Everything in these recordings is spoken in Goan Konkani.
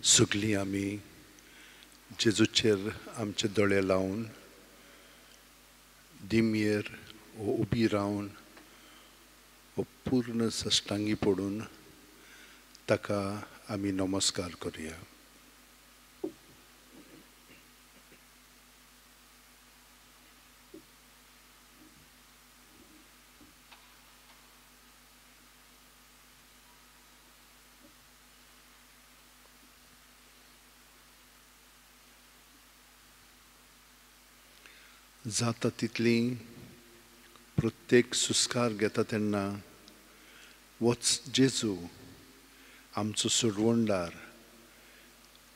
सगळीं आमी जेजूचेर आमचे दोळे लावन दिमयेर वो उबी रावन वो पूर्ण सष्टांगी पडून ताका आमी नमस्कार करुया. जाता तितली प्रत्येक सुस्कार घेता तेन्ना वच जेजू आमचो सोडवणदार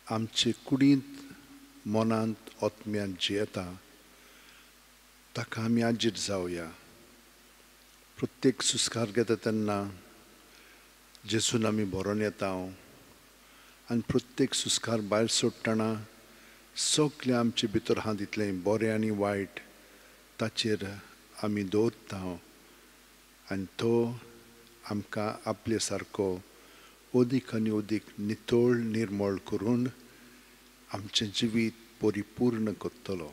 आमचे कुडींत मनांत आत्म्यांत जियेता ताका आमी आजीर जावया. प्रत्येक सुस्कार घेता तेन्ना जेजून आमी भरोन येता आनी प्रत्येक सुस्कार भायर सोडटना सगळें आमचे भितर आहा तितलें बरें आनी वायट ताचेर आमी दवरता आनी तो आमकां आपले सारको अदीक आनी अदीक नितळ निर्मळ करून आमचें जिवीत परिपूर्ण करतलो.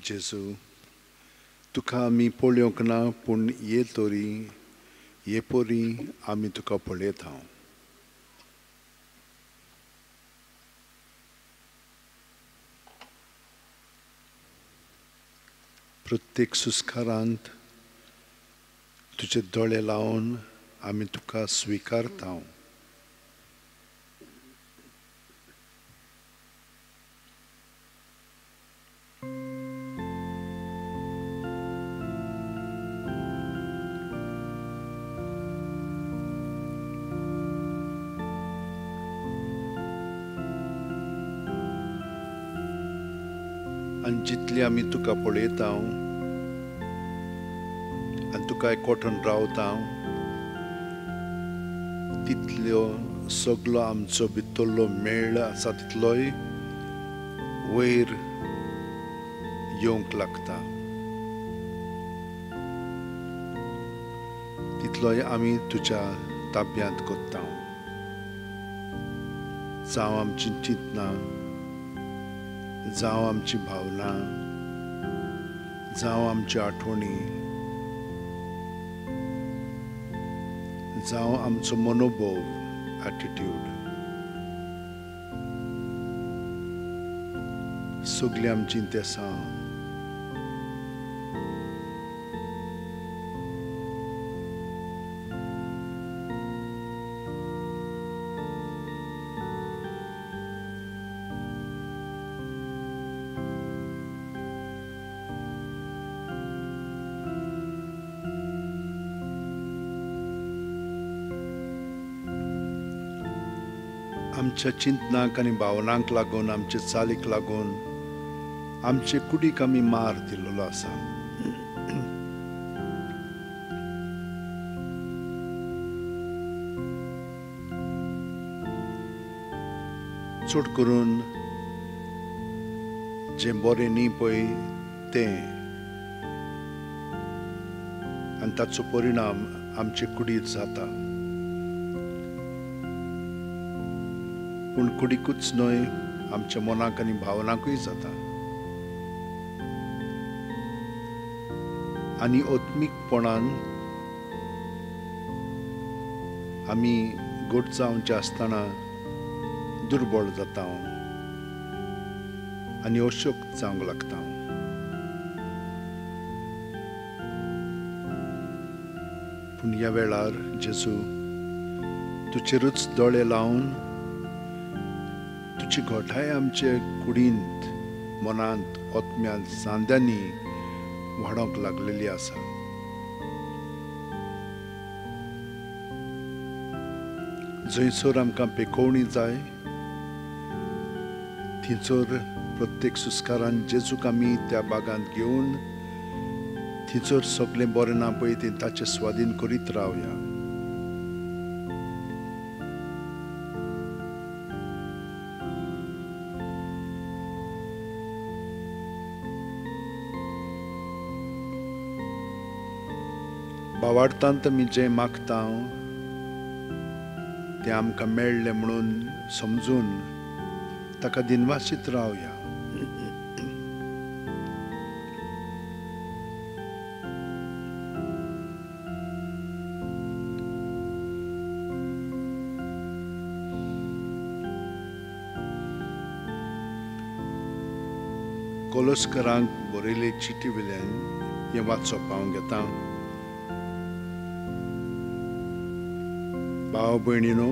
जेजू तुका आमी पळोवंक ना पूण ये तरी ये परी आमी तुका पळयता. प्रत्येक सुस्कारांत तुजे दोळे लावन आमी तुका स्विकारता. आनी जितली आमी तुका पळयता आनी तुका एकवटून रावता तितल्यो सगलो आमचो भितरलो मेळ आसा तितलोय वयर येवंक लागता तितलोय आमी तुज्या ताब्यांत कोत्ता। जावं आमची चिंतनां, जावं आमची भावना, जावं आमची आठवणी, जावं आमचो मनोभोव, एटिट्यूड, सगळीं आमची तेसां आमच्या चिंतनाक आनी भावनांक लागून, आमचे चालीक लागून आमचे कुडीक आमी मार दिल्लो आसा। चड करून जें बरें न्ही पळय तें आनी ताचो परिणाम आमचे कुडीर जाता। पूण कुडीकूच न्हय, आमच्या मनाक आनी भावनाकूय जाता। आनी आत्मीकपणान आमी गोड जावचे आसतना दुर्बळ जाता आनी अशक्त जावंक लागता। पूण ह्या वेळार जेजू तुजेरूच दोळे लावन तुजी घोटाय आमचे कुडींत, मनांत, आत्म्यांत, सांद्यांनी वाडोवंक लागलेली आसा। जंयसर आमकां पेकोवणी जाय थंयसर प्रत्येक सुस्कारान जेजूक आमी त्या बागांत घेवन थंयसर सगळें बरें ना पळय तें ताचे स्वाधीन करीत रावया। भावार्थांत आमी जें मागता तें आमकां मेळ्ळें म्हणून समजून ताका दिनवासीत रावया। कोलस्करांक बरयले चिटी वयल्यान हें वाचप हांव घेता। भाव भयणीनो,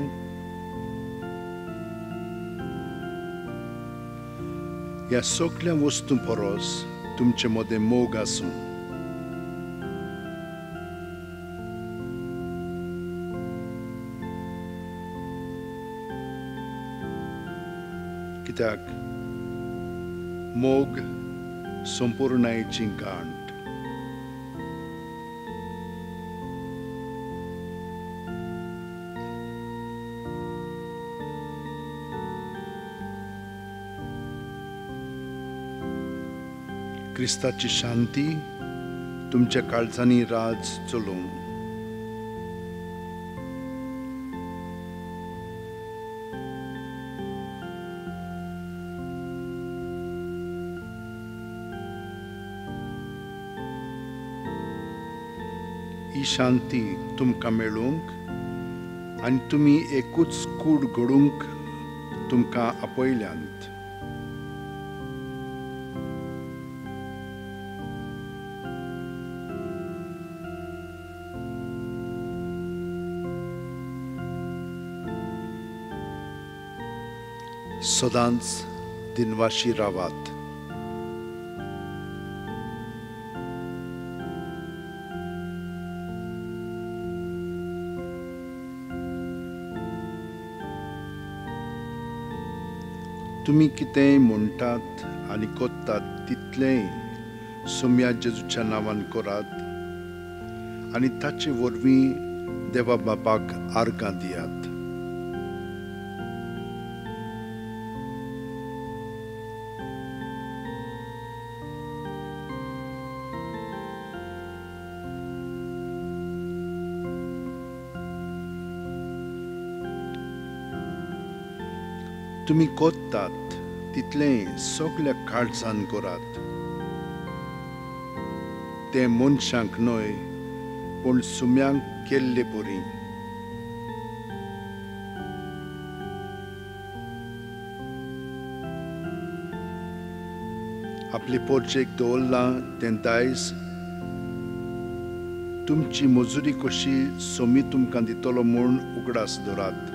ह्या सगळ्या वस्तूं परस तुमचे मदें मोग आसूं। कित्याक मोग संपूर्णायेची गांठ। क्रिस्ताची शांती तुमच्या काळजांनी राज चलोवं। ही शांती तुमकां मेळूंक आनी तुमी एकूच कूड घडूंक तुमकां आपयल्यांत। सदांच दिनवाशी रावात। तुमी कितेंय म्हणटात आनी कोत्तात तितलेंय सोम्या जेजूच्या नांवान करात आनी ताचे वरवीं देवा बापाक आर्गां दियात। तुमी करतात तितलें सगल्या काळजान करात, तें मनशांक न्हय पूण सुम्यांक केल्ले परी। आपले पोरचेक दवरलां तें दायज तुमची मजुरी कशी सोमी तुमकां दितलो म्हूण उगडास दवरात।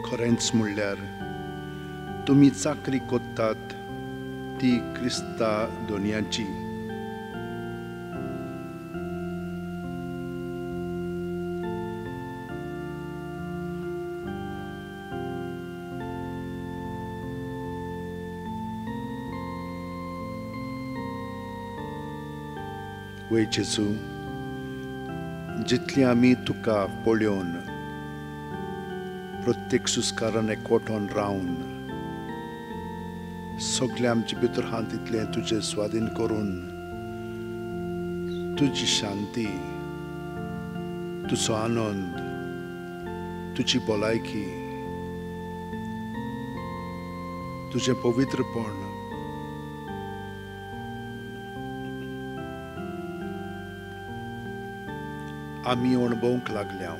खरेंच म्हणल्यार तुमी चाकरी करतात ती क्रिस्ता दोनयांची। वय जेजू, जितली आमी तुका पळोवन प्रत्येक सुस्कारान एकवटोन रावन सगळे आमचे भितर आहा तितलें तुजे स्वाधीन करून तुजी शांती, तुजो आनंद, तुजी भलायकी, तुजें पवित्रपण आमी अणभवंक लागल्या।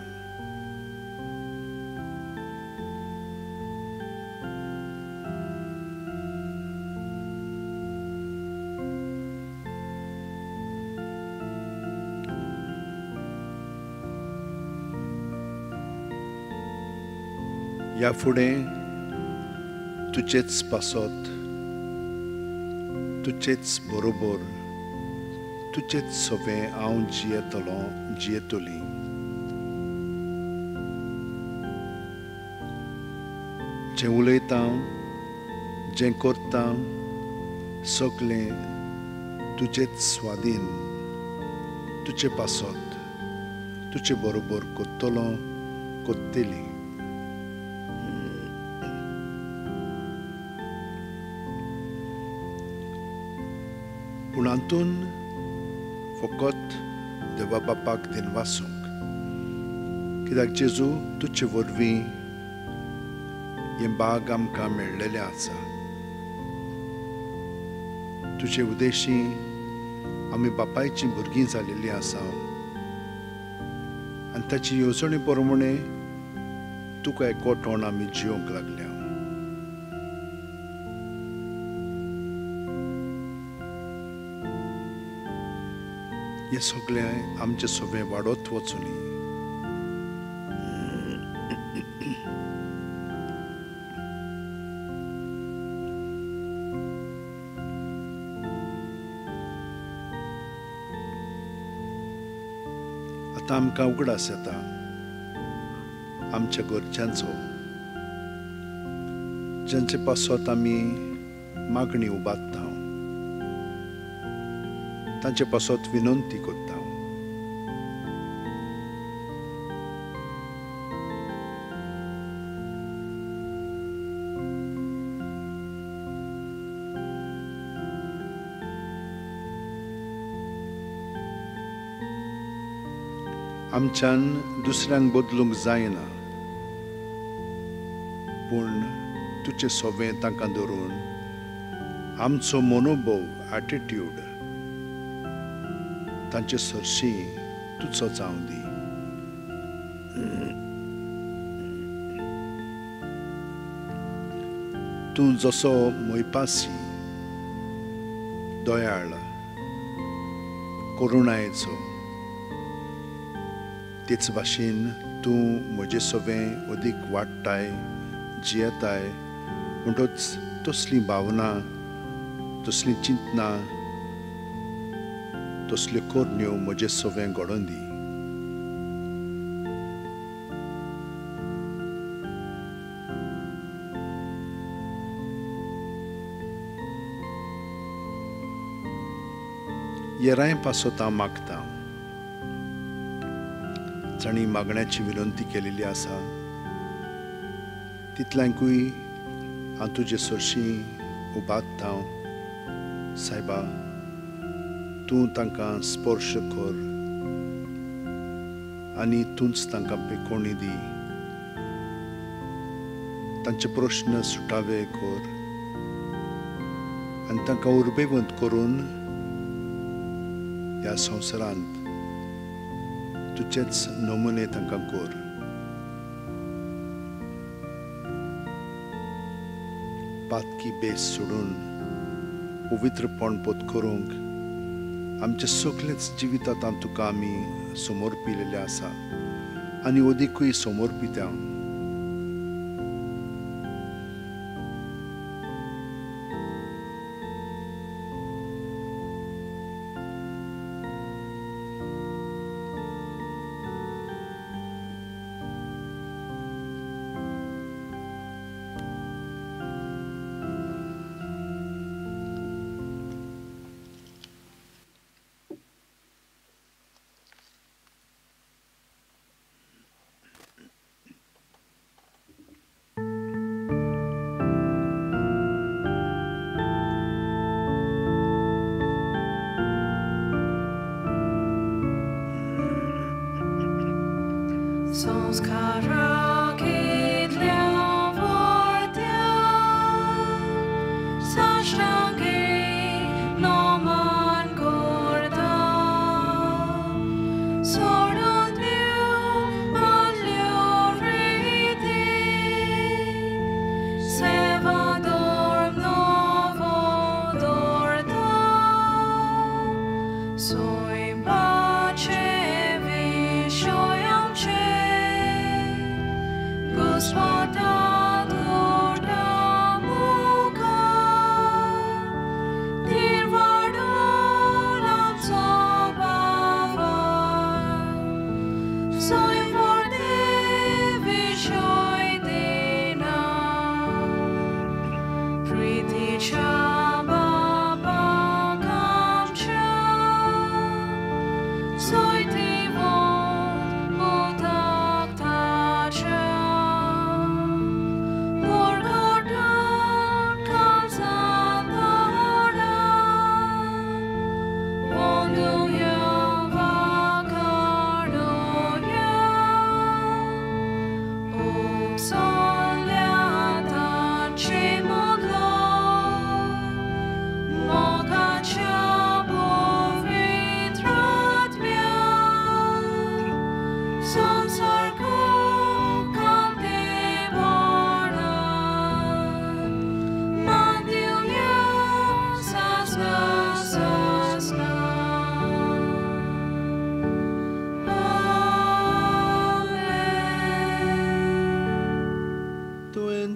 ह्या फुडें तुजेच पासत, तुजेच बरोबर, तुजेच सवें हांव जियेतलो, जियेतली। जें उलयतां, जें करतां सगळें तुजेच स्वाधीन, तुजे पासत, तुजे बरोबर करतलो, करतली। पूण हातून फकत देवा बापाक दिनवासूंक, कित्याक जेजू तुजे वरवीं हें बाग आमकां मेळ्ळेलें आसा। तुजे उद्देशी आमी बापायचीं भुरगीं जालेलीं आसा आनी ताची येवजणे प्रमाणे तुका एकवटोन आमी जिवंक लागल्या। हें सगळें आमचें सगळें वाडत वचुनी। आतां आमकां उगडास येता आमच्या घरच्यांचो, जांचे पासत आमी मागणी उबारता, तांचे पासत विनंती करता। आमच्यान दुसऱ्यांक बदलूंक जायना, पूण तुजें सवें तांकां धरून आमचो मनोभव, एटिट्यूड तांचे सरशी तुजो जावं दी। तूं जसो मोयपासी, दयाळ, करुणायेचो, तेच भाशेन तूं म्हजे सवें अदीक वाडटाय, जियेताय, म्हणटच तसलीं भावना, तसलीं चिंतनां, तसल्यो करण्यो म्हजे सवें घडोवन दी। येराय पासत हांव मागता, जांणी मागण्याची विनंती केलेली आसा तितल्यांकूय हांव तुजे सरशी उबारता। सायबा, तूं तांकां स्पर्श कर आनी तूंच तांकां पेकोणी दी, तांचे प्रश्न सुटावे कर आनी तांकां उर्बेवंत करून ह्या संवसारांत तुजेच नमुने तांकां कर। पातकी बेस सोडून पवित्रपण पोत करूंक आमचे सगळेच जिवितांत तुका आमी समर्पिलेले आसा आनी अदिकूय समर्पिता।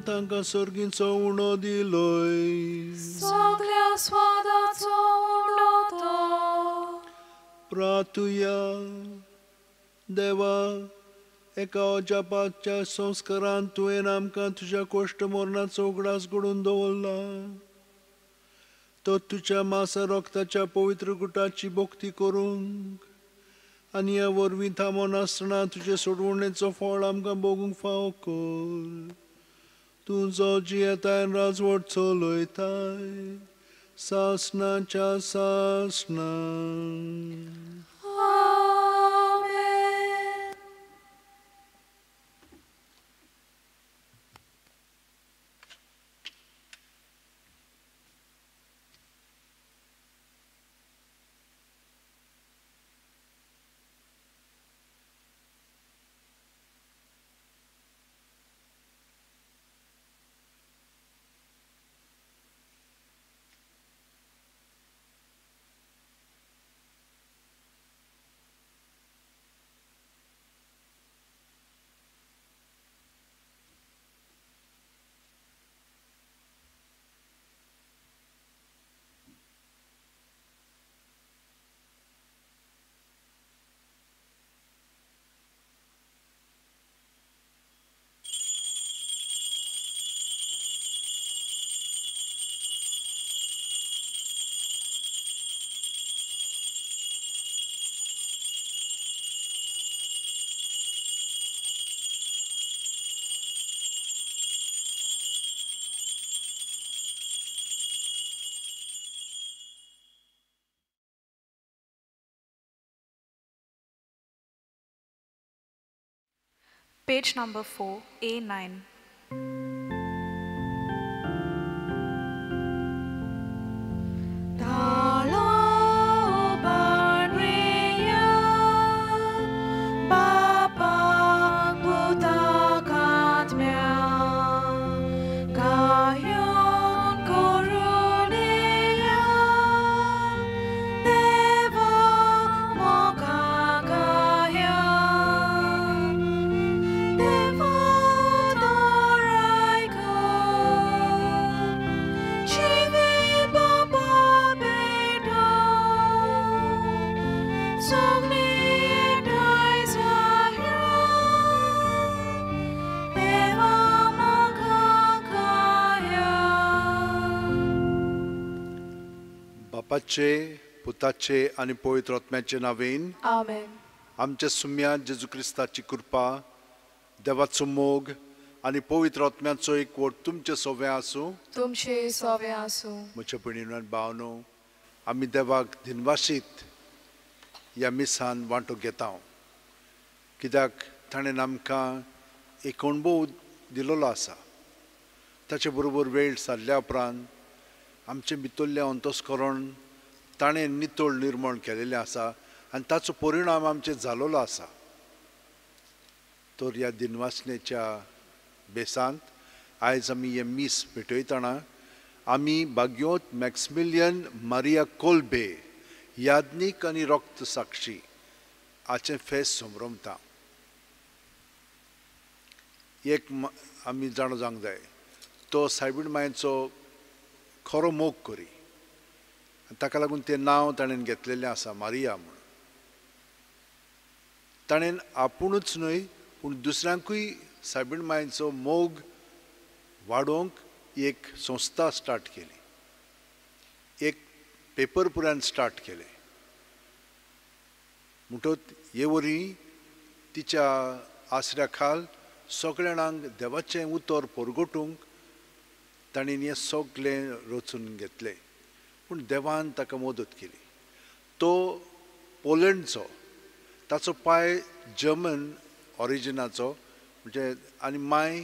तांकां सर्गीचो उणो दिलोय, सगळ्या स्वादाचो उणो तो। प्रार्थुया। देवा, एका अजापाच्या संस्कारान तुवें आमकां तुज्या कोश्ट मरणाचो उगडास घडोवन दवरला, तर तुज्या मासा रक्ताच्या पवित्र गुटाची भक्ती करूंक आनी ह्या वरवीं थांबोनासतना तुजे सोडवणेचो फळ आमकां भोगूंक फावो कर। तूं जो जियेताय राजवट चलयताय सासणाच्या सासणा। Page number 4, A9. बापाचे पुताचे आनी पवित्र आत्म्याचे नांवेन आमेन. आमच्या सुम्या जेजू क्रिस्ताची कृपा, देवाचो मोग आनी पवित्र आत्म्याचो एकवट तुमचे सोवे आसूं, तुमचे सोवे आसूं. म्हज्या भयणीनो आनी भावनो, आमी देवाक दिनवाशीत ह्या मिसान वांटो घेता, कित्याक ताणें आमकां एक अणभव दिलेलो आसा. ताचे बरोबर वेळ सारल्या उपरांत आमचें भितरलें अंतस्करण ताणें नितळ निर्माण केलेलें आसा आनी ताचो परिणाम आमचेर जालोलो आसा. तर ह्या दिनवासनेच्या बेसांत आयज आमी हें मीस भेटयतना आमी भाग्योत मॅक्समिलियन मारिया कोल्बे याज्ञीक आनी रक्त साक्षी हाचें फेस्त संभ्रमता. एक आमी जाणा जावंक जाय, तो सायबीण मायेचो खरो मोग करी, ताका लागून तें नांव ताणें घेतलेलें आसा मारिया म्हूण. ताणें आपुणूच न्हय पूण दुसऱ्यांकूय सायबीण मायेचो मोग वाडोवंक एक संस्था स्टार्ट केली, एक पेपर पुरान स्टार्ट केलें. म्हणटच हे वरवीं तिच्या आसऱ्या खाल सगळ्या जाणांक देवाचें उतर परगटूंक ताणें हें सगळें रचून घेतलें. पूण देवान ताका मदत केली. तो पोलंडचो, ताचो पाय जर्मन ऑरिजिनाचो म्हणजे आनी माय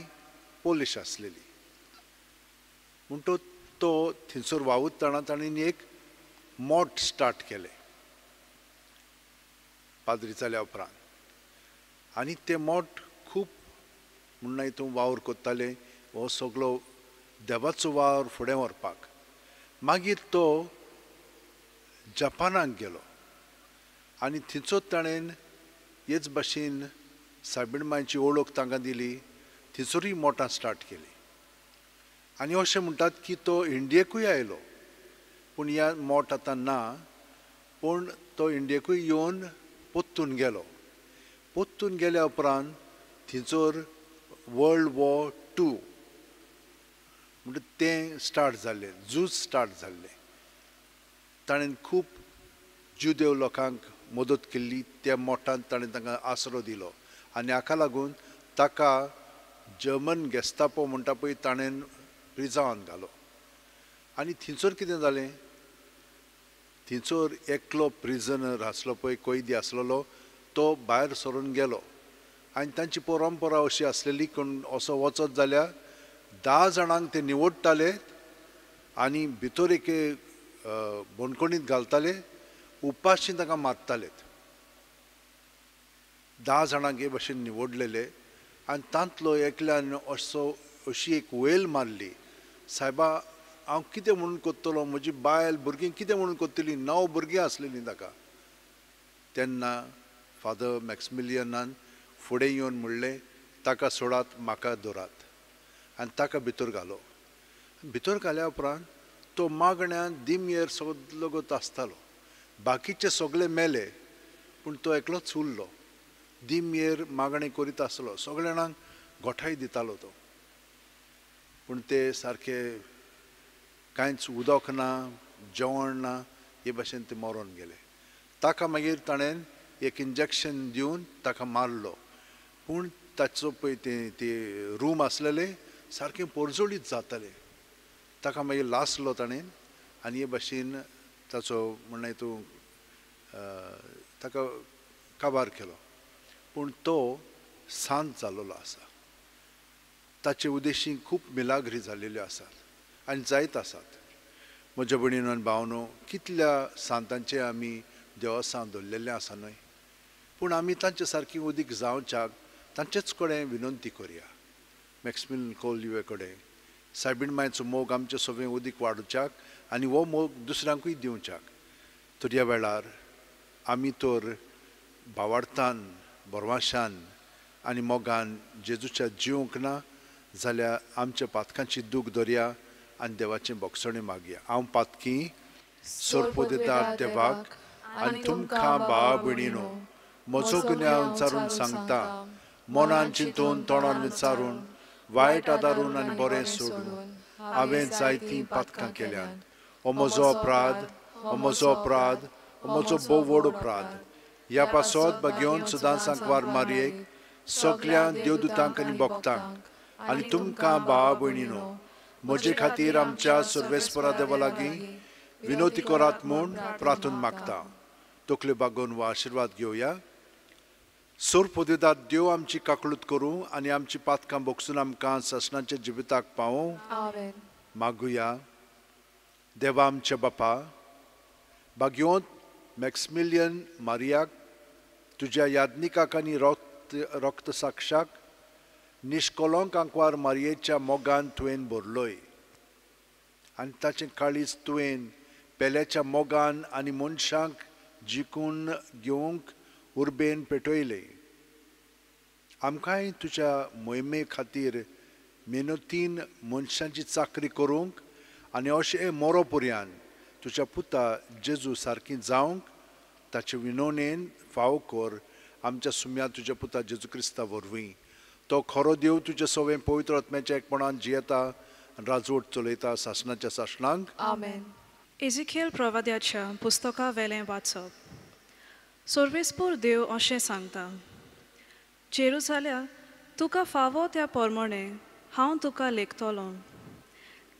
पोलिश आसलेली. म्हणटच तो थंयसर वावुरतना ताणें एक मठ स्टार्ट केलें पाद्री जाल्या उपरांत. आनी तें मठ खूब म्हणून हितून वावर करताले, हो सगळो देवाचो वावर फुडें व्हरपाक. मागीर तो जपानाक गेलो आनी थंयचोच ताणें हेच भाशेन सायबीण मायची वळख तांकां दिली, थंयसरूय मोटां स्टार्ट केली. आनी अशें म्हणटात की तो इंडियेकूय आयलो, पूण ह्या मोठ आतां ना, पूण तो इंडियेकूय येवन पोत्तून गेलो. पोत्तून गेल्या उपरांत थंयसर वर्ल्ड वॉर 2 म्हणटा तें स्टार्ट जाल्लें, झूज स्टार्ट जाल्लें. ताणें खूब जुदेव लोकांक मदत केल्ली, त्या मोठांत ताणें तांकां आसरो दिलो आनी हाका लागून ताका जर्मन गेस्तापो म्हणटा पळय ताणें प्रिजावान घालो. आनी थंयसर कितें जालें, थंयसर एकलो प्रिजनर आसलो पळय, कैदी आसलेलो, तो भायर सरून गेलो. आनी तांची परंपरा अशी आसलेली, कोण असो वचत जाल्यार 10 जाणांक ते निवडटाले आनी भितर एके बणखणींत घालताले, उपाशी तांकां मारताले. 10 जाणांक हे भाशेन निवडलेले आनी तांतलो एकल्यान असो अशी एक वेल मारली, सायबा हांव कितें म्हणून करतलो, म्हजी बायल भुरगीं कितें म्हणून करतलीं, 9 भुरगीं आसलेलीं ताका. तेन्ना फादर मॅक्समिलियनान फुडें येवन म्हणलें, ताका सोडात, म्हाका धरात. आनी ताका भितर घालो. भितर घाल्या उपरांत तो मागण्यान दिमयेर सगलो आसतालो, बाकीचे सगळे मेले पूण तो एकलोच उरलो. दिमयेर मागणें करीत आसलो, सगळ्या जाणांक गोठाय दितालो तो, पूण ते सारके कांयच उदक ना, जेवण ना, हे भाशेन ते मरोन गेले. ताका मागीर ताणें एक इंजेक्शन दिवन ताका मारलो, पूण ताचो पळय ते रूम आसलेले सारकें पोरजोळीत जातालें. ताका मागीर लासलो ताणें आनी हे भाशेन ताचो म्हणल्यार तूं ताका काबार केलो. पूण तो सांत जाल्लो आसा. ताचे उद्देशी खूब मिलाग्री जाल्ल्यो आसात आनी जायत आसात. म्हज्या भयणीनो आनी भावनो, कितल्या सांतांचे आमी देवसां दवरलेलें आसा न्हय, पूण आमी तांचे सारकी उदीक जावच्याक तांचेच कडेन विनंती करया. मॅक्सिमिलियन कोल्वे कडेन सायबीण मायचो मोग आमचे सगळें उदीक वाडोवच्याक आनी हो मोग दुसऱ्यांकूय दिवच्याक. तर ह्या वेळार आमी तर भावार्थान, भरवाशान आनी मोगान जेजूच्या जिवंक ना जाल्यार आमच्या पातकांची दूख दरया आनी देवाचें भोगसणें मागया. हांव पातकी सोरपोदेदार देवाक आनी तुमकां भावा भयणीनो म्हजो गुन्यांव विचारून सांगता, मनान चिंतून तोंडान विचारून वायट आदारून आनी बरें सोडून हांवें जायतीं पातकां केल्यात. हो म्हजो अपराध, हो म्हजो अपराध, हो म्हजो भोव व्हड अपराध. ह्या पासत बगेवन सदां सांकवार मारयेक सगळ्या देवदूतांक आनी भक्तांक आनी तुमकां भावा भयणीनो म्हजे खातीर आमच्या सर्वेस्परा देवा लागीं विनोती करात म्हूण प्रार्थना मागता. तकल्यो बागोवन वा आशिर्वाद घेवया. सोरपोदेदार देव आमची काकळूत करूं आनी आमची पातकां बोगसून आमकां सासणाच्या जिविताक पावों. मागुया. देवा आमच्या बापा, बागयोंत मॅक्सिमिलियन मारियाक तुज्या यादनिकाक आनी रक्त साक्षाक निश्कलंक आंकवार मारयेच्या मोगान तुवें भरलोय आनी ताचें काळीज तुवें पेल्याच्या मोगान आनी मनशांक जिखून घेवंक उर्बेन पेटयलें. आमकांय तुज्या मोहिमे खातीर मेहनतीन मनशांची चाकरी करूंक आनी अशें मोरो पुर्यान तुज्या पुता जेजू सारकी जावंक ताचे विनोणेन फावो कर. आमच्या सुम्या तुज्या पुता जेजू क्रिस्ता वरवीं. तो खरो देव तुज्या सवें पवित्र आत्म्याच्या एकपणान जियेता आनी राजवट चलयता सासणाच्या सासणांक. आमेन. एझिकियल प्रवाद्याच्या पुस्तका वेलें वाचप. सर्वेस्पूर देव अशें सांगता, जेरुजाल्या तुका फावो त्या प्रमाणे हांव तुका लेखतलो.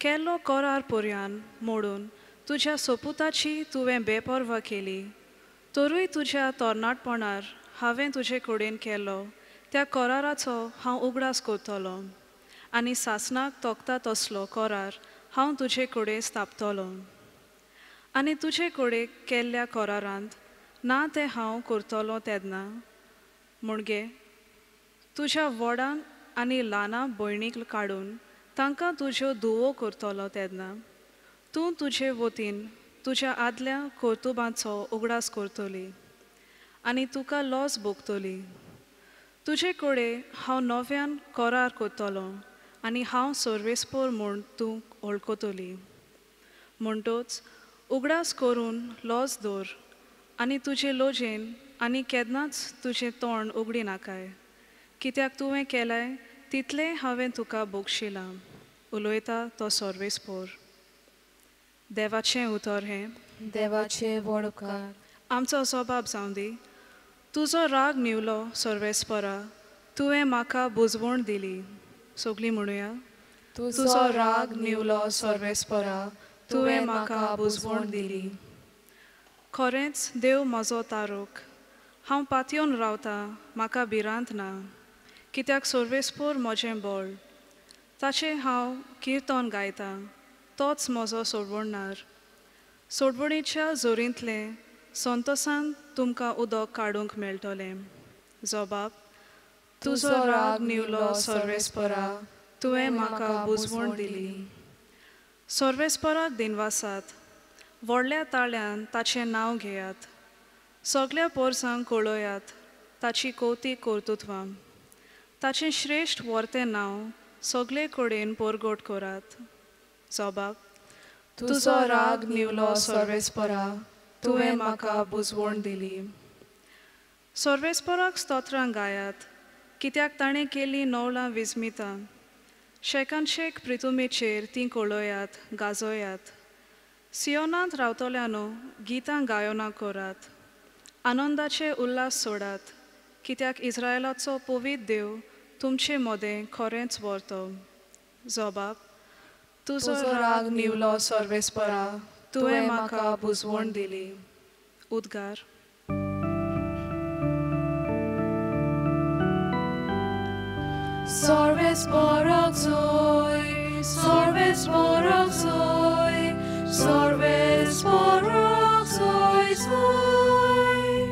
केल्लो करार पर्यान मोडून तुज्या सोपुताची तुवें बेपर्वा केली, तरूय तुज्या तरणाटपणार हांवें तुजे कडेन केल्लो त्या कराराचो हांव उगडास करतलो आनी सासणाक तोखता तसलो करार हांव तुजे कडेन स्थापतलो. आनी तुजे कडेन केल्ल्या करारांत ना तें हांव करतलो तेन्ना म्हणगे तुज्या व्हडांक आनी ल्हाना भयणीक काडून तांकां तुज्यो धुवो करतलो तेन्ना तूं तुजे वतीन तुज्या आदल्या कर्तुबांचो उगडास करतली आनी तुका लॉस भोगतली. तुजे कडेन हांव नव्यान करार करतलो आनी हांव सर्वेस्पोर म्हूण तूं वळखतली. म्हणटोच उगडास करून लॉस दवर आनी तुजे लजेन आनी केन्नाच तुजें तोंड उगडी नाकाय, कित्याक तुवें केलाय तितलें हांवें तुका बोगशिलां. उलयता तो सर्वेस्पोर. देवाचें उतर हें. देवाचें व्हड उपकार. आमचो स्वभाव जावं दी. तुजो राग न्हिवलो सर्वेस्परा, तुवें म्हाका बुजवण दिली. सगळीं म्हणुया. तुजो राग न्हिवलो सर्वेस्परा, तुवें म्हाका बुजवण दिली. खरेंच देव म्हजो तारोक, हांव पातयेवन रावतां, म्हाका भिरांत ना, कित्याक सर्वेस्पोर म्हजें बळ, ताचें हांव किर्तन गायतां, तोच म्हजो सोडवणदार. सोडवणीच्या जोरींतलें संतोसान तुमकां उदक काडूंक मेळटलें. जबाब. तुजो राग न्हिवलो सर्वेस्परा, तुवें म्हाका बुजवण दिली. सर्वेस्पराक दिनवासात, व्हडल्या ताळ्यान ताचें नांव घेयात, सगळ्या पोरसांक कळयात ताची कौतीक कर्तुत्वां, ताचें श्रेश्ठ वर्तें नांव सगळे कडेन परगट करात. जबाब. तुजो राग न्हिवलो सर्वेस्परा, तुवें म्हाका बुजवण दिली. सर्वेस्पराक स्तोत्रां गायात, कित्याक ताणें केल्लीं नवलां विस्मितां. शेकानशेक प्रितुमेचेर तीं कळयात, गाजयात. सियोनांत रावतल्यानो गितां गायनां करात, आनंदाचे उल्हास सोडात, कित्याक इस्रायलाचो पवित्र देव तुमचे मदें खरेंच व्हरतो. जबाब. तुजो राग न्हिवलो सर्वेस्परा, तुवें म्हाका बुजवण दिली. उद्गार. सर्वेस्पराक जोय, सर्वेस्पराक जोय, सर्वेस्पराक जोय जोय.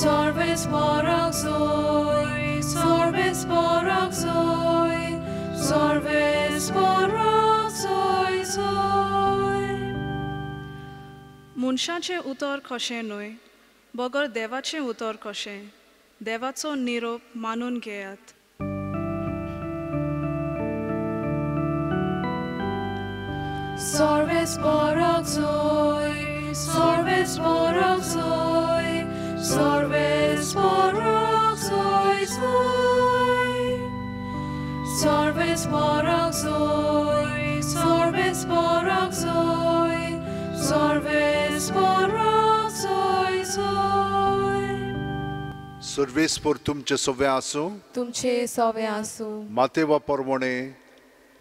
सर्वेस्पराक जोय, सर्वेस्पराक जोय, सर्वेस्पराक जोय जोय. मनशाचें उतर कशें न्हय बगर देवाचें उतर कशें, देवाचो निरोप मानून घेयात. सर्वेस्पराक जोय, सर्वेस्पराक जोय, सर्वेस्पराक जोय जोय. सर्वेस्पराक जोय, सर्वेस्पराक जोय, सर्वेस्पराक जोय जोय. सर्वेस्पर तुमचे सवे आसूं, तुमचे सवे आसूं. मातेवा परमणे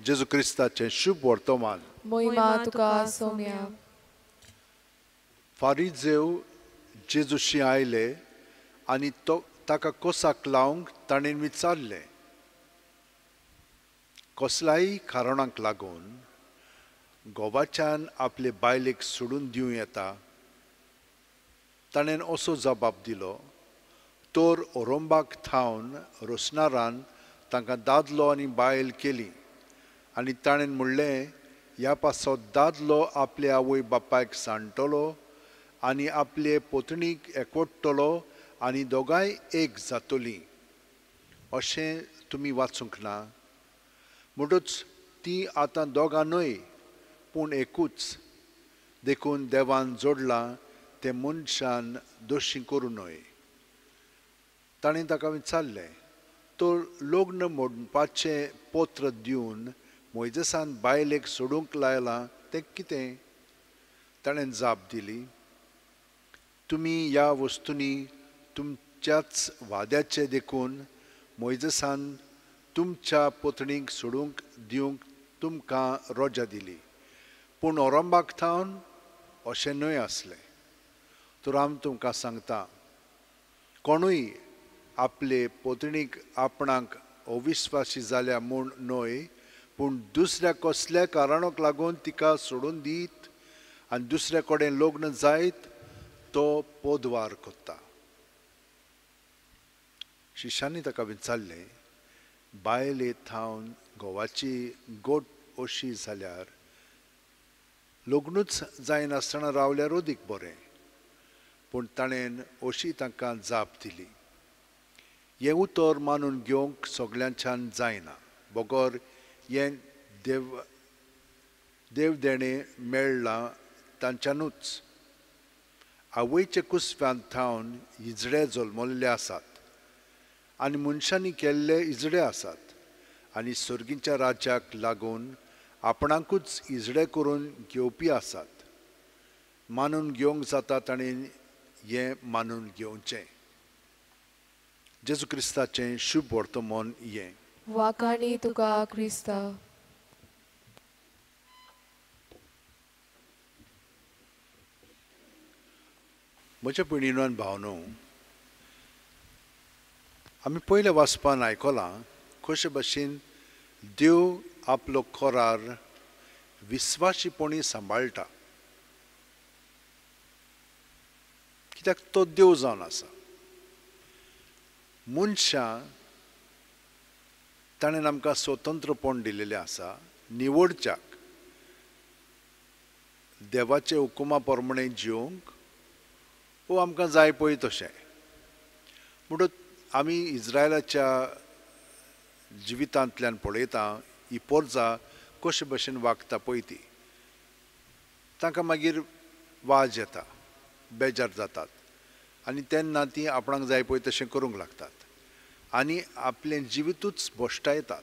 जेजू क्रिस्ताचें शुभ वर्तमान. मोहिमा तुका सोम्या. फारिजेव जेजूशी आयले आनी तो ताका कोसाक लावंक ताणें विचारलें, कसल्याय कारणाक लागून घोवाच्यान आपले बायलेक सोडून दिवं येता? ताणें असो जबाब दिलो, तर ओरोंबाक थावन रोसनारान तांकां दादलो आनी बायल केली आनी ताणें म्हणलें, ह्या पासत दादलो आपले आवय बापायक सांडटलो आनी आपले पोतणीक एकवटतलो आनी दोगांय एक जातलीं. अशें तुमी वाचूंक ना? म्हणटच ती आतां दोगां न्हय पूण एकूच. देखून देवान जोडलां तें मनशान दोशी करूं न्हय. ताणें ताका विचारलें, तर लग्न मोडपाचें पत्र दिवन मोयजेसान बायलेक सोडूंक लायलां तें कितें? ताणें जाप दिली, तुमी ह्या वस्तूंनी तुमच्याच वाद्याचें देखून मोयजेसान तुमच्या पोतणीक सोडूंक दिवंक तुमकां रोजा दिली, पूण ओरंबाक थावन अशें न्हय आसलें. तर हांव तुमकां सांगता, कोणूय आपले पोतणीक आपणाक अविस्वासी जाल्या म्हूण न्हय पूण दुसऱ्या कसल्या कारणाक लागून तिका सोडून दीत आनी दुसऱ्या कडेन लग्न जायत तो पोदवार करता. शिश्यांनी ताका विचारलें, बायले थावन घोवाची गोट अशी जाल्यार लग्नूच जायनासतना रावल्यार अदीक बरें. पूण ताणें अशी तांकां जाप दिली, हें उतर मानून घेवंक सगल्यांच्यान जायना, बगर हें देवदेणें मेळ्ळां तांच्यानूच. आवयचे कुसव्यांत थावन इजडे जल्मल्ले आसात आनी मनशांनी केल्ले इजडे आसात आनी सर्गीच्या राज्याक लागून आपणाकूच इजडे करून घेवपी आसात. मानून घेवंक जाता ताणें हें मानून घेवचें. जेजू क्रिस्ताचें शुभ वर्तमान हें. वाखाणी तुका क्रिस्ता. म्हज्या भयणीन भावनो, आमी पयल्या वाचपान आयकलां कशे भशेन देव आपलो करार विस्वाशीपणी सांबाळटा, कित्याक तो देव जावन आसा. मनशां ताणें आमकां स्वतंत्रपण दिलेलें आसा निवडच्याक, देवाचे हुकुमा प्रमाणे जिवंक वो आमकां जाय पळय तशें. म्हणून आमी इज्रायलाच्या जिवितांतल्यान पळयता ही पोरजा कशे भशेन वागता पळय ती, तांकां मागीर वाज येता, बेजार जातात आनी तेन्ना ती आपणाक जाय पळय तशें करूंक लागतात आनी आपलें जिवितूच भश्टायतात,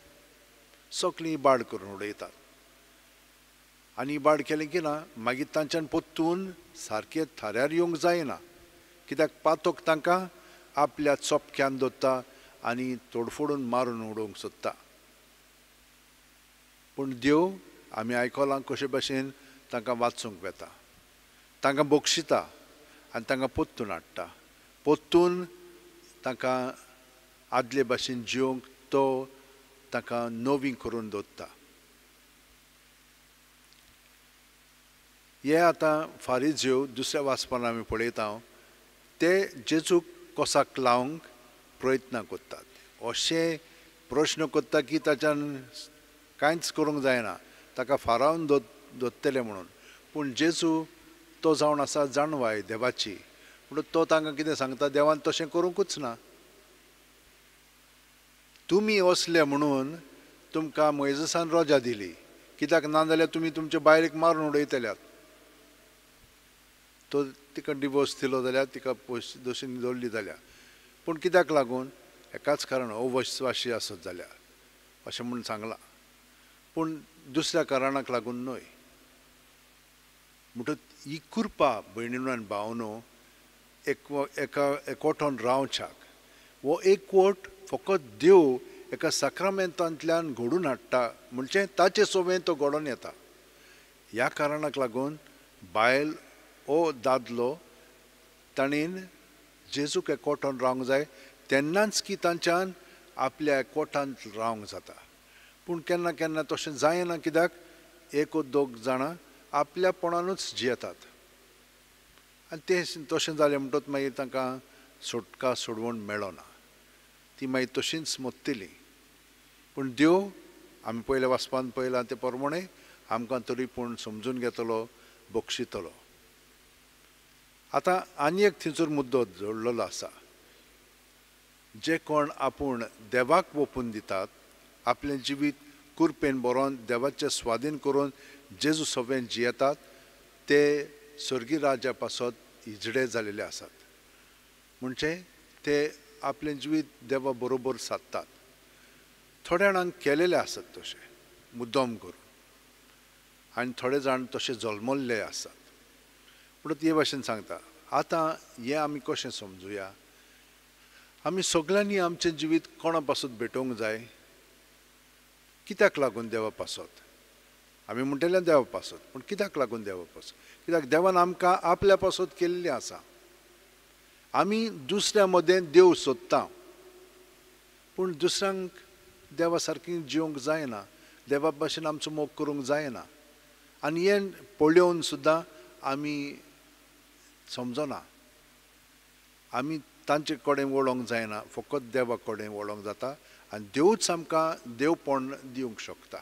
सगळीं इबाड करून उडयतात. आनी इबाड केलें की ना मागीर तांच्यान परतून सारकें थाऱ्यार येवंक जायना, कित्याक पातोक तांकां आपल्या चोपक्यान दवरता आनी तोडफोडून मारून उडोवंक सोदता. पूण देव आमी आयकलां कशे भशेन तांकां वाचूंक वेता, तांकां बक्षिता आनी तांकां परतून हाडटा, परतून तांकां आदले भशेन जिवंक तो ताका नवी करून दवरता. हे आतां फारिज्यो दुसऱ्या वाचपान आमी पळयता ते जेजूक कोसाक लावंक प्रयत्न करतात. अशें प्रश्न करता की ताच्यान कांयच करूंक जायना, ताका फारावन दवरतले म्हणून. पूण जेजू तो जावन आसा जाणवाय देवाची, म्हणून तो तांकां कितें सांगता, देवान तशें करूंकूच ना. तुमी असले म्हणून तुमकां मोयजेसान रोजा दिली, कित्याक ना जाल्यार तुमी तुमच्या बायलेक मारून उडयतल्यात. तो तिका डिवोर्स दिलो जाल्यार तिका पयशे दोशीन दवरली जाल्यार, पूण कित्याक लागून एकाच कारण अविश्वासी आसत जाल्यार अशें म्हूण सांगलां, पूण दुसऱ्या कारणाक लागून न्हय. म्हणटकच ही कृपा भयणीनो आनी भावनो एका एकवटान रावच्याक हो एकवट फकत देव एका साक्रामेंतांतल्यान घडून हाडटा, म्हणजे ताचे सोबेन तो घडोवन येता. ह्या कारणाक लागून बायल ओ दादलो ताणेन जेजूक एकवटान रावंक जाय, तेन्नाच की तांच्यान आपल्या एकवटांत रावंक जाता. पूण केन्ना केन्ना तशें जायना, कित्याक एक ओ दोग जाणां आपल्यापणानूच जियेतात आनी तें तशें जालें म्हणटकच मागीर तांकां सुटका सोडवण मेळना, ती मागीर तशींच मोत्तली. पूण देव आमी पयल्या वाचपान पळयलां ते प्रमाणे आमकां तरी पूण समजून घेतलो, बक्षितलो. आतां आनी एक थंयसर मुद्दो जोडलेलो आसा, जे कोण आपूण देवाक ओंपून दितात, आपलें जिवीत कुरपेन बरोवन देवाचे स्वाधीन करून जेजू सवें जियेतात, ते स्वर्गीय राज्या पासत इजडे जालेले आसात. म्हणजे ते आपलें जिवीत देवा बरोबर सादतात. थोड्या जाणांक केलेले आसात तशें मुद्दम करून, आनी थोडे जाण तशे जल्मल्ले आसात. पूण ते भाशेन सांगता. आतां हें आमी कशें समजुया? आमी सगळ्यांनी आमचें जिवीत कोणा पासत भेटोवंक जाय? कित्याक लागून देवा पासत? आमी म्हणटले देवा पासत, पूण कित्याक लागून देवा पासत? कित्याक देवान आमकां आपल्या पासत केल्लें आसा. आमी दुसऱ्या मदें देव सोदता, पूण दुसऱ्यांक देवा सारकी जिवंक जायना, देवा भाशेन आमचो मोग करूंक जायना. आनी हें पळोवन सुद्दां आमी समजना, आमी तांचे कडेन वळोंक जायना, फकत देवा कडेन वळोंक जाता. आनी देवूच आमकां देवपण दिवंक शकता,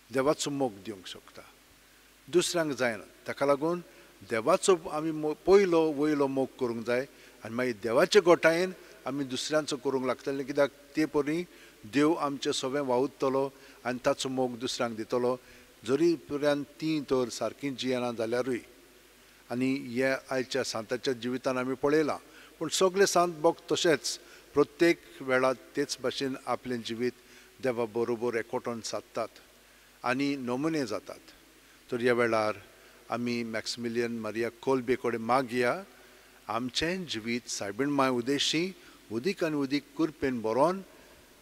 देवाचो मोग दिवंक शकता, दुसऱ्यांक जायना. ताका लागून देवाचो आमी पयलो वयलो मोग करूंक जाय आनी मागीर देवाचे गोठायेन आमी दुसऱ्यांचो करूंक लागतले, कित्याक ते परी देव आमचें सगळें वावुरतलो आनी ताचो मोग दुसऱ्यांक दितलो, जरी पर्यंत तीं तर सारकीं जियेना जाल्यारूय. आनी हे आयच्या सांताच्या जिवितान आमी पळयलां, पूण सगळे सांत भक्त तशेंच प्रत्येक वेळार तेच भाशेन आपलें जिवीत देवा बरोबर एकवटून सादतात आनी नमुने जातात. तर ह्या वेळार आमी मॅक्सिमिलियन मारिया कोल्बे कडेन मागया, आमचें जिवीत सायबीण माय उदेशी उदीक आनी उदीक कुरपेन बरोवन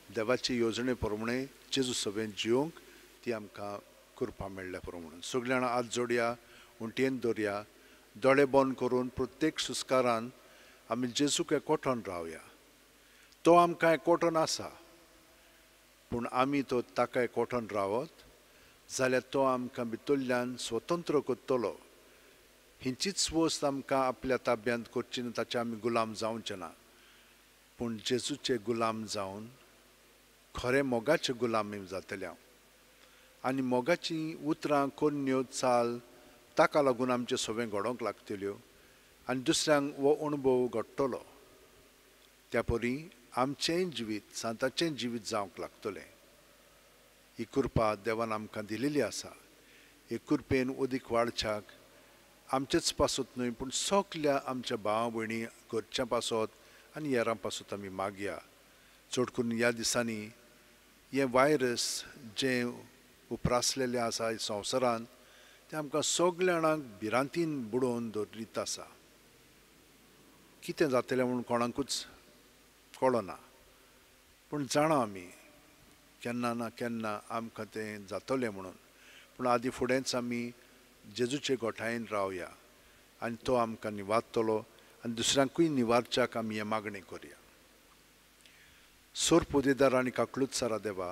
देवाचे येवजणे प्रमाणे जेजू सभेन जिवंक ती आमकां कृपा मेळ्ळ्या पुरो म्हणून. सगळीं जाणां हात जोडया, उंटयेन दवरया, दोळे बंद करून प्रत्येक सुस्कारान आमी जेजूक एकवटून रावया. तो आमकां एकवटून आसा, पूण आमी तो ताका एकवटून रावत जाल्यार तो आमकां भितरल्यान स्वतंत्र करतलो. हिंचीच वस्त आमकां आपल्या ताब्यांत करची ना, ताचे आमी गुलाम जावचे ना, पूण जेजूचे गुलाम जावन खरें मोगाचे गुलाम जातले हांव. आनी मोगाचीं उतरां कोन्न्यो चाल ताका लागून आमचें सगळें घडोवंक लागतल्यो आनी दुसऱ्यांक हो अणभव घडटलो. त्या परी आमचेंय जिवीत सांताचें जिवीत जावंक लागतलें. ही कृपा देवान आमकां दिलेली आसा. हे कृपेन अदीक वाडच्याक आमचेच पासत न्हय, पूण सगल्या आमच्या भाव भयणी घरच्या पासत आनी हेरां पासत आमी मागया. चड करून ह्या दिसांनी हें वायरस जें उप्रासलेलें आसा संवसारांत, तें आमकां सगल्या जाणांक भिरांतीन बुडोवन दवरीत आसा. कितें जातलें म्हूण कोणाकूच कळना, पूण जाणा आमी केन्ना ना केन्ना आमकां तें जातलें म्हणून. पूण आदी फुडेंच आमी जेजूचे गोठायेन रावया आनी तो आमकां निवारतलो आनी दुसऱ्यांकूय निवारच्याक आमी हें मागणें करया. सोरपोदेदार आनी काकलूत सारा देवा,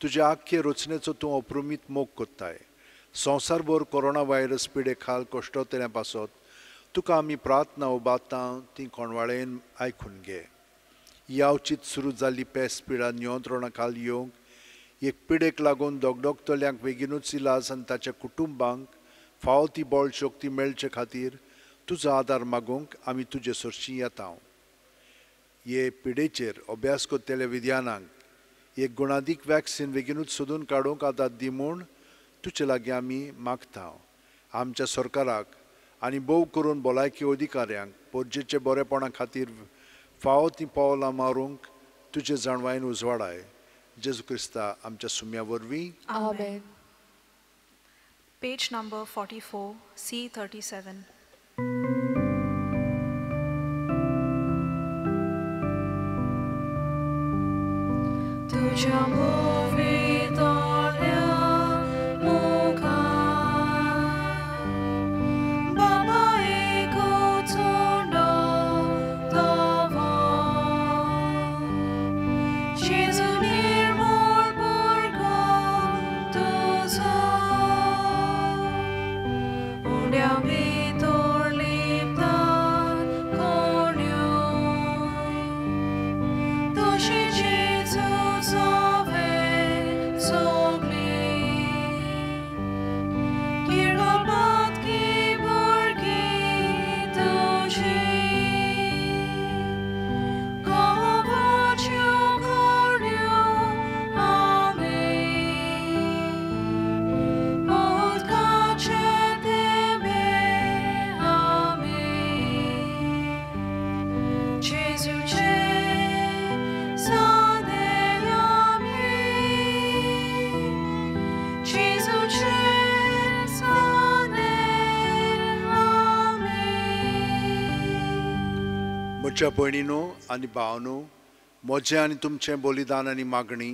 तुज्या आख्खे रचनेचो तूं अप्रमीत मोग कोत्ताय. संवसारभर कोरोना व्हायरस पिडे खाल कश्टोतल्या पासत तुका आमी प्रार्थना उबारता ती कोणवाळेन आयकून घे. ही अवचीत सुरू जाल्ली पेस पिडा नियंत्रणा खाल येवंक एक पिडेक लागून दगदगतल्यांक बेगीनूच इलाज आनी ताच्या कुटुंबांक फावो ती बळ शक्ती मेळचे खातीर तुजो आदार मागूंक आमी तुजे सरशीं येता. हे पिडेचेर अभ्यास करतल्या विज्ञानांक एक गुणादीक वॅक्सिन बेगीनूच सोदून काडूंक आदार दी म्हूण तुजे लागीं आमी मागता. आमच्या सरकाराक आनी भोव करून भलायकी अधिकाऱ्यांक पोरजेचे बरेपणा खातीर फावो ती पावलां मारूंक तुजे जाणवायेन उजवाडाय. जेजू क्रिस्ता आमच्या सुम्या वरवीं आमेन. Page number 44, C37. तुझ्या मोवितोल्या मुखार बाबा एकूच उंडो तवो, जेजू निर्मूळ भुरगो तुजो, उंड्या भितर लिपतात कोण्यो, तुजी जेजू सवे सगळी, किरगोपात की भुरगीं तुजी, गोवाच्यो कोण्यो आमी, उदकाचे तेंबे आमी, जेजूचे सादे आमी, जेजूचे सादे आमी. म्हज्या भयणीनो आनी भावनो, म्हजें आनी तुमचें बलिदान आनी मागणी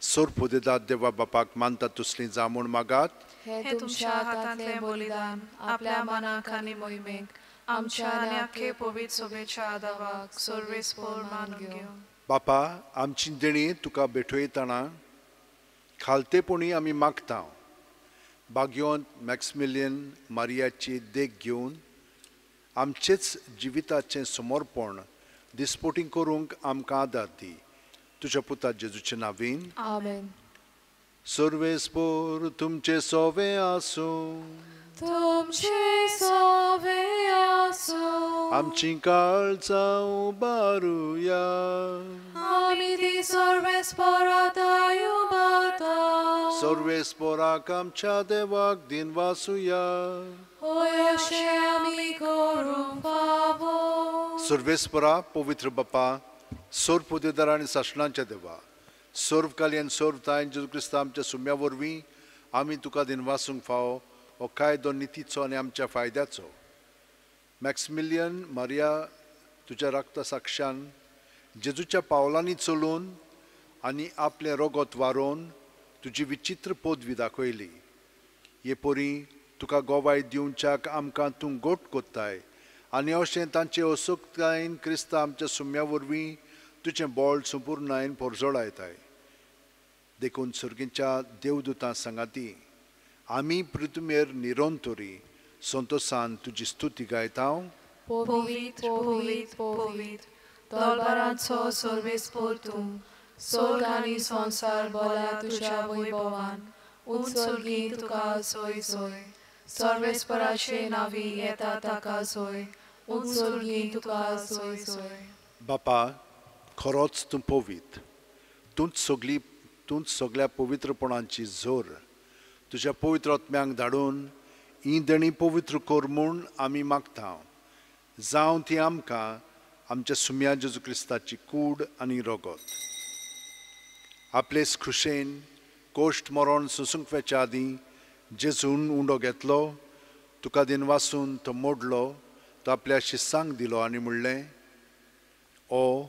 सोरपोदेदाद देवा बापाक मानता तसली जा म्हूण मागात. हे तुमच्या हातांतलें बलिदान आपल्या मनाक आनी मोहिमेक आमच्या आनी आख्खे पवित्र सभेच्या आदावाक सर्वेस्पोर मानून घेवं. बापा, आमची देणी तुका भेटयतना खालतेपणी आमी मागता. भाग्यवंत मॅक्समिलियन मारियाची देख घेवन आमचेच जिविताचें समर्पण दिसपोटी करूंक आमकां आदार दी. तुज्या पुता जेजूचे नांवीन आमेन. सर्वेस्पोर तुमचे सोवे आसूं. तुमचे सोवे आसूं. आमची काळजां उबारुया. आमी ती सर्वेस्पोराताय उबारता. सर्वेस्पोराक आमच्या देवाक दिनवासुया. होय अशें आमी करूंक फावो. सर्वेस्पोरा पवित्र बापा, सोरपोदेदार आनी सासणाच्या देवा, सर्वकाली आनी सर्वतायन जेजू क्रिस्ता आमच्या सुम्या वरवीं आमी तुका दिनवासूंक फावो हो कायदो नितीचो आनी आमच्या फायद्याचो. मॅक्समिलियन मारिया तुज्या रक्ता साक्षान जेजूच्या पावलांनी चलून आनी आपलें रगत वारोवन तुजी विचित्र पदवी दाखयली. हे परी तुका गोवाय दिवच्याक आमकां तूं गोट कोत्ताय आनी अशें तांचे असोक्तायेन क्रिस्ता आमच्या सुम्या वरवीं तुजें बळ संपुर्णायेन पोरजोळायताय. देखून सर्गीच्या देवदूतां सांगाती आमी पृथ्वीर निरंतरी संतोसान तुजी स्तुती गायता. पवित्र पवित्र पवित्र दरबारांचो सर्वेस्पोर तूं, स्वर्ग आनी संवसार भरला तुज्या वैभवान. उंच स्वर्गीं तुका सोय सोय, सर्वेस्पराचे नांवी येता ताका सोय, उंच स्वर्गीं तुका सोय सोय. बापा, खरोच तूं पवित्र, तूंच सगळ्या पवित्रपणाची जोर. तुज्या पवित्र आत्म्यांक धाडून ही देणी पवित्र कर म्हूण आमी मागता. जावं ती आमकां आमच्या सुम्या जेजू क्रिस्ताची कूड आनी रगत. आपलेच खुशेन कोश्ट मरण सोसूंक वेच्या आदीं जेजून उंडो घेतलो, तुका दिनवासून तो मोडलो, तो आपल्या शिस्सांक दिलो आनी म्हणलें, ओ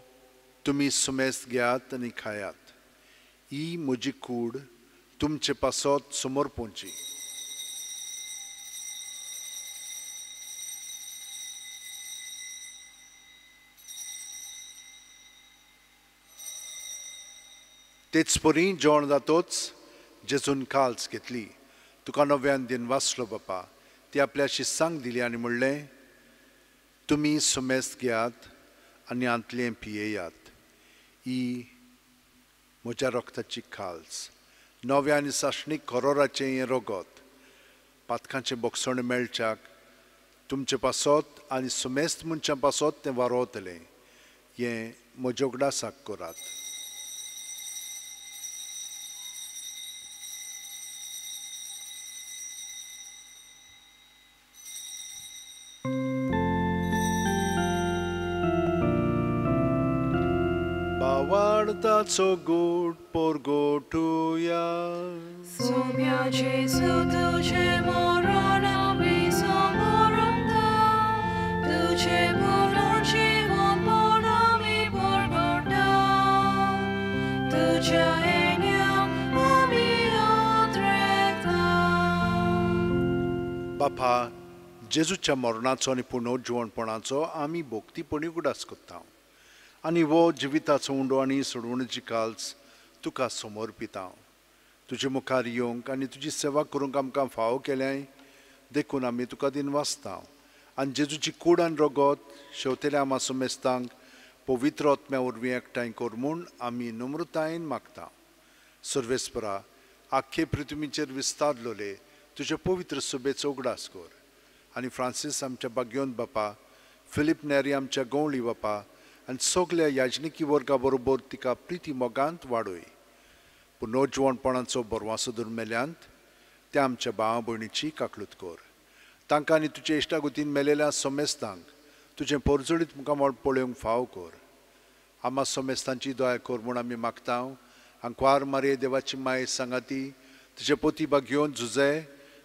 तुमी सुमेस्त घेयात आनी खायात, ही म्हजी कूड तुमचे पासत समर्पणची. तेच परी जेवण जातोच जेजून काल्स घेतली, तुका नव्यान दिन वाचलो बापा, ती आपल्या शिस्सांक दिली आनी म्हणलें, तुमी सुमेस्त घेयात आनी आंतलें पियेयात, ही म्हज्या रक्ताची काल्स, नव्या आनी सासणीक करोराचें हें रगत, पातकांचें बोगसण मेळच्याक तुमचे पासत आनी सुमेस्त मनशां पासत तें वारोवतलें, हें म्हज्या उगडासाक करात. बावार्थाचो गोड परगटुया. सोम्या जेजू तुजें मरण आमी समोरता, तुजें पुनर्जिवनपण आमी परगटा, तुज्या येण्याक आमी अत्रेकता. बापा, जेजूच्या मरणाचो आनी पुनर्जिवनपणाचो आमी भक्तीपणी उगडास करता आनी वो जिविताचो उंडो आनी सोडवणेची काल्स तुका समर्पिता. तुजे मुखार येवंक आनी तुजी सेवा करूंक आमकां फावो केल्याय देखून आमी तुका दिन वाचता आनी जेजूची कूड आनी रगत शेवतेल्या आमा सुमेस्तांक पवित्र आत्म्या वरवीं एकठांय कर म्हूण आमी नम्रतायेन मागता. सर्वेस्परा, आख्खे पृथ्वीचेर विस्तारलोले तुजे पवित्र सभेचो उगडास कर आनी फ्रांसीस आमच्या बाग्योन बापा, फिलीप नेरी आमच्या गवळी बापा आनी सगल्या याजनिकी वर्गा बरोबर तिका प्रिती मोगांत वाडय. पुनर्जिवणपणाचो बरवासो धरून मेल्यांत त्या आमच्या भावा भयणीची काकलूत कर. तांकां आनी तुजे इश्टागुतीन मेलेल्या समेस्तांक तुजें परजळीत मुखामळ पळोवंक फाव कर. आमा समेस्तांची दया कर म्हूण आमी मागता. आंकवार मारये देवाची माये सांगाती तुजे पोती बागयोवन झुजे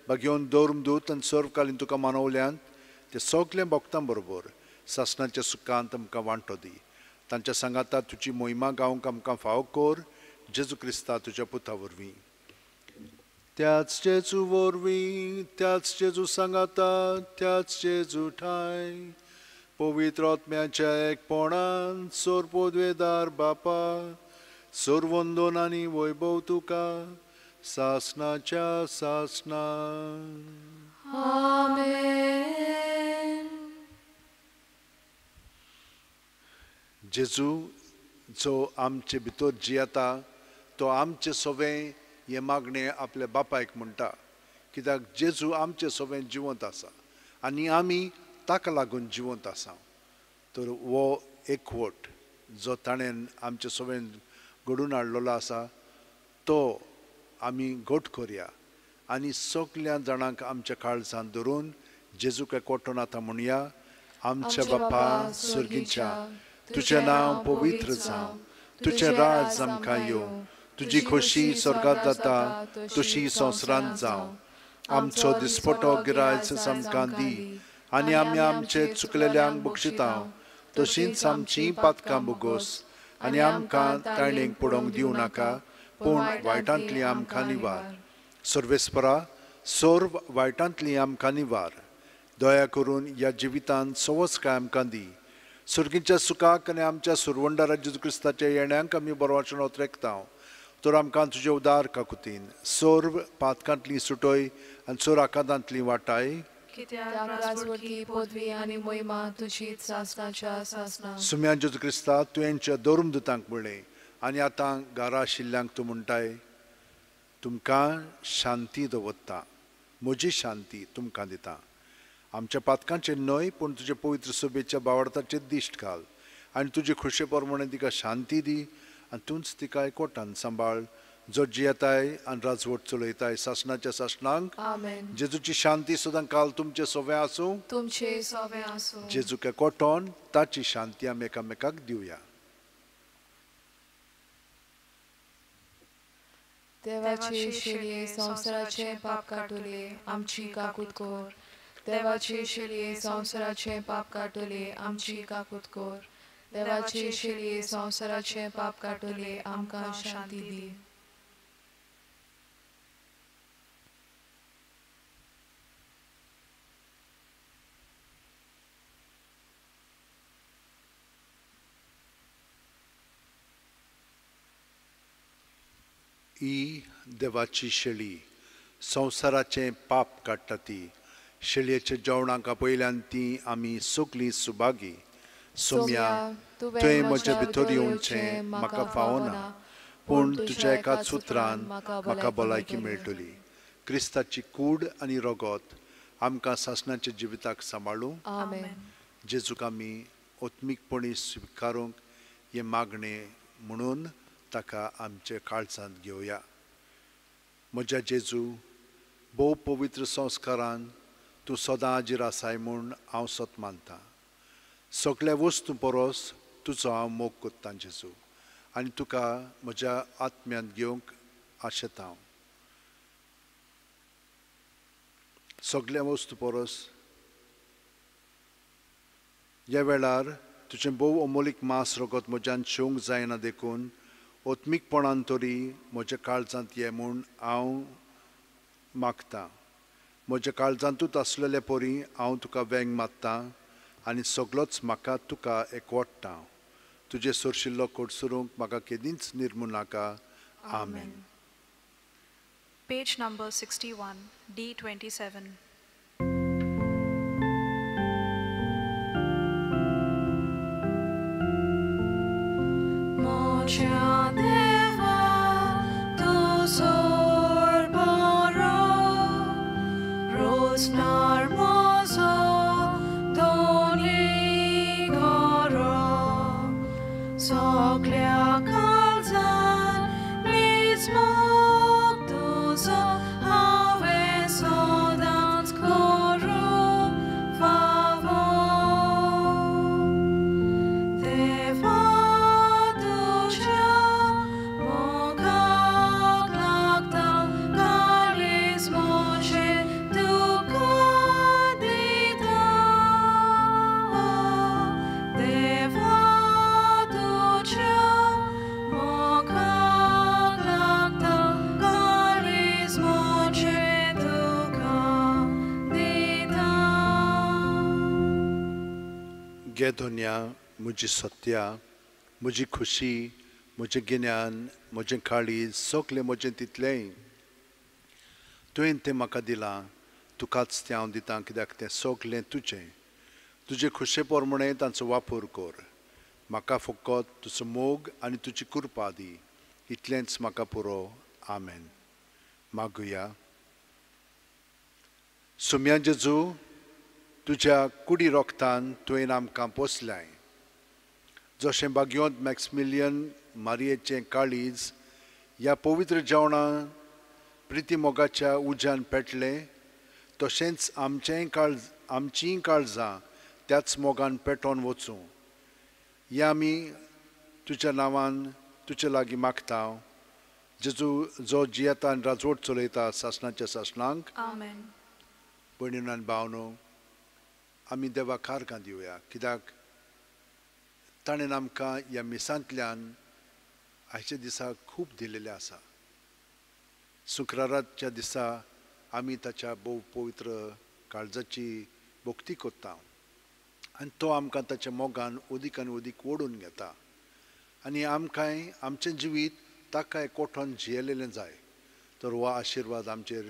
बागयोवन धर्मदूत आनी सर्वकालीन तुका मानवल्यांत ते सगळे भक्तां बरोबर सासणाच्या सुखांत आमकां वांटो दी. तांच्या सांगाता तुजी मोहिमा गावंक आमकां फाव कर, जेजू क्रिस्ता तुज्या पुता वरवीं. त्याच जेजू वरवीं, त्याच जेजू सांगाता, त्याच जेजू ठाय, पवित्र आत्म्याच्या एकपणान सोरपोदवेदार बापा, सोरवंदन आनी वैभव तुका सासणाच्या सासणा. आमेन. जेजू जो आमचे भितर जियेता तो आमचे सवें हें मागणें आपल्या बापायक म्हणटा, कित्याक जेजू आमचे सवें जिवंत आसा आनी आमी ताका लागून जिवंत आसा. तर हो एकवट जो ताणें आमचे सवें घडून हाडलेलो आसा तो आमी घट करया आनी सगल्या जाणांक आमच्या काळजांत धरून जेजूक एकवटून आतां म्हणया, आमच्या बापा सर्गीच्या, तुजें नांव पवित्र जावं, तुजें राज आमकां येवं, तुजी खोशी स्वर्गांत जाता तशी संवसारांत जावं. आमचो दिसपटो गिरायच आमकां दी आनी आमी आमचे चुकलेल्यांक बक्षिता तशींच आमचीं पातकां बोगोस आनी आमकां ताणेक पडोवंक दिवं नाका, पूण वायटांतली आमकां निवार. सर्वेस्परा, सर्व वायटांतली आमकां निवार. दया करून ह्या जिवितांत सवसकाय आमकां दी. सर्गीच्या सुखाक आनी आमच्या सुरवंडारा जेजू क्रिस्ताच्या येण्यांक आमी बरो वाचन ओतरेकता. तर आमकां तुजे उदार काकुतीन सर्व पातकांतली सुटय आनी सर्व आकांतांतली वाटाय. सुम्या जेजू क्रिस्ता, तुवेंच्या धर्मदूतांक म्हणलें आनी आतां घरा आशिल्ल्यांक तूं म्हणटाय, तुमकां शांती दवरता, म्हजी शांती तुमकां दिता. आमच्या पातकांचेर न्हय पूण तुजे पवित्र सभेच्या बावडताचेर दिश्ट घाल आनी तुजे खोशे प्रमाणे तिका शांती दी आनी तूंच तिका एकवटान सांबाळ, जो जियेताय आनी राजवट चलयताय सासणाच्या सासणांक. जेजूची शांती सदां काल तुमचे सोवे आसूं, तुमचे सोवे आसूं. जेजूक एकवटोन ताची शांती आमी एकामेकाक दिवया. देवाचे शेळये संवसाराचे पाप काडटले आमची काकूत कर. देवाचे शेळये संवसाराचे पाप काडटले आमची काकूत कर. देवाचे शेळये संवसाराचे पाप काडटले आमकां शांती दी. ही देवाची शेळी संवसाराचें पाप काडटा ती शेळयेच्या जेवणाक आपयल्यान ती आमी सगळीं सुभागी. सोम्या तुवें म्हज्या भितर येवचें म्हाका फावना, पूण तुज्या एकाच सुत्रान म्हाका भलायकी मेळटली. क्रिस्ताची कूड आनी रगत आमकां सासणाच्या जिविताक सांबाळूं. जेजूक आमी आत्मीकपणी स्विकारूंक हें मागणें म्हणून ताका आमच्या काळजांत घेवया. म्हज्या जेजू, भोव पवित्र संस्कारान तूं सदां हाजीर आसाय म्हूण हांव सत मानतां. सगळ्या वस्तू परस तुजो हांव मोग कोत्तां जेजू, आनी तुका म्हज्या आत्म्यांत घेवंक आशेता हांव. सगळ्या वस्तू परस ह्या वेळार तुजें भोव अमोलीक मांस रगत म्हज्यान शेवंक जायना देखून आत्मीकपणान तरी म्हज्या काळजांत ये म्हूण हांव मागतां. म्हज्या काळजांतूच आसलेले परी हांव तुका वेंग मारतां आनी सगळोच म्हाका तुका एकवटता. तुजें सोरशिल्लो कोडसरूंक म्हाका केदींच निर्मू नाका. आमेन. Page number 61, D27. Moja deva tu sorboro rosnar mozo doni goro soklia kalzan mismo tuzo have sodans koru favor deva गे धोन्या, म्हजी सत्या, म्हजी खुशी, म्हजें गिन्यान, म्हजें काळीज, सगलें म्हजें तितलेंय तुवें तें म्हाका दिलां. तुकाच तें हांव दितां, कित्याक तें सगलें तुजें. तुजे खुशे प्रमाणें तांचो वापर कर. म्हाका फकत तुजो मोग आनी तुजी कृपा दी, इतलेंच म्हाका पुरो. आमेन. मागुया. सुम्या जेजू, तुज्या कुडी रोगतान तुवें आमकां पोसल्याय. जशें बाग्योंत मॅक्समिलियन मारयेचें काळीज ह्या पवित्र जेवणान प्रिती मोगाच्या उज्यान पेटलें, तशेंच आमचेंय आमचींय काळजां त्याच मोगान पेटोवन वचूं. हें आमी तुज्या नांवान तुजे लागीं मागता. जेजू जो जियेता आनी राजवट चलयता सासणाच्या सासणांक. आमेन. भयणीन आनी भावनो, आमी देवाक कारकां दिवया, कित्याक ताणें आमकां ह्या मिसांतल्यान आयच्या दिसा खूब दिलेलें आसा. शुक्राराच्या दिसा आमी ताच्या भोव पवित्र काळजाची भक्ती करता आनी तो आमकां ताच्या मोगान अदीक आनी अदीक ओडून घेता आनी आमकांय आमचें जिवीत ताका एकवटोन जियेलेलें जाय. तर हो आशिर्वाद आमचेर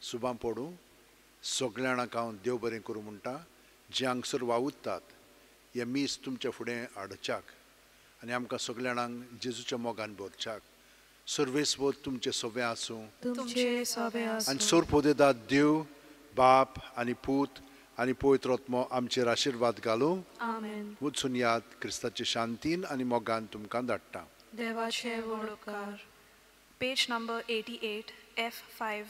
सुबां पडूं. सगळ्या जाणांक हांव देव बरें करूं म्हणटा जे हांगसर वावुरतात हें मीस तुमच्या फुडें हाडच्याक आनी आमकां सगळ्या जाणांक जेजूच्या मोगान भरच्याक. सर्वेस्वर तुमचें सवें आसूं आनी सोरपोदेदाद देव बाप आनी पूत आनी पवित्र आत्मो आमचेर आशिर्वाद घालूं. वचून याद क्रिस्ताचे शांतीन आनी मोगान तुमकां धाडटा. देवाचे व्हड उपकार. Page number 88, F5.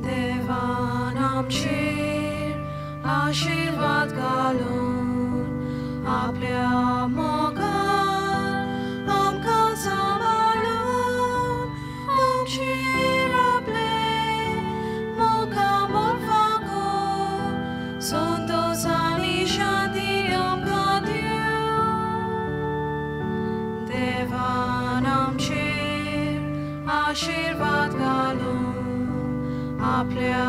देवान आमचेर आशिर्वाद घालून आपल्या मोगान आमकां सांबाळून तुमचेर आपलें मुखामळ फागून संतोश आनी शांती आमकां दिवं. देवान आमचेर आशिर्वाद घालून आपल्या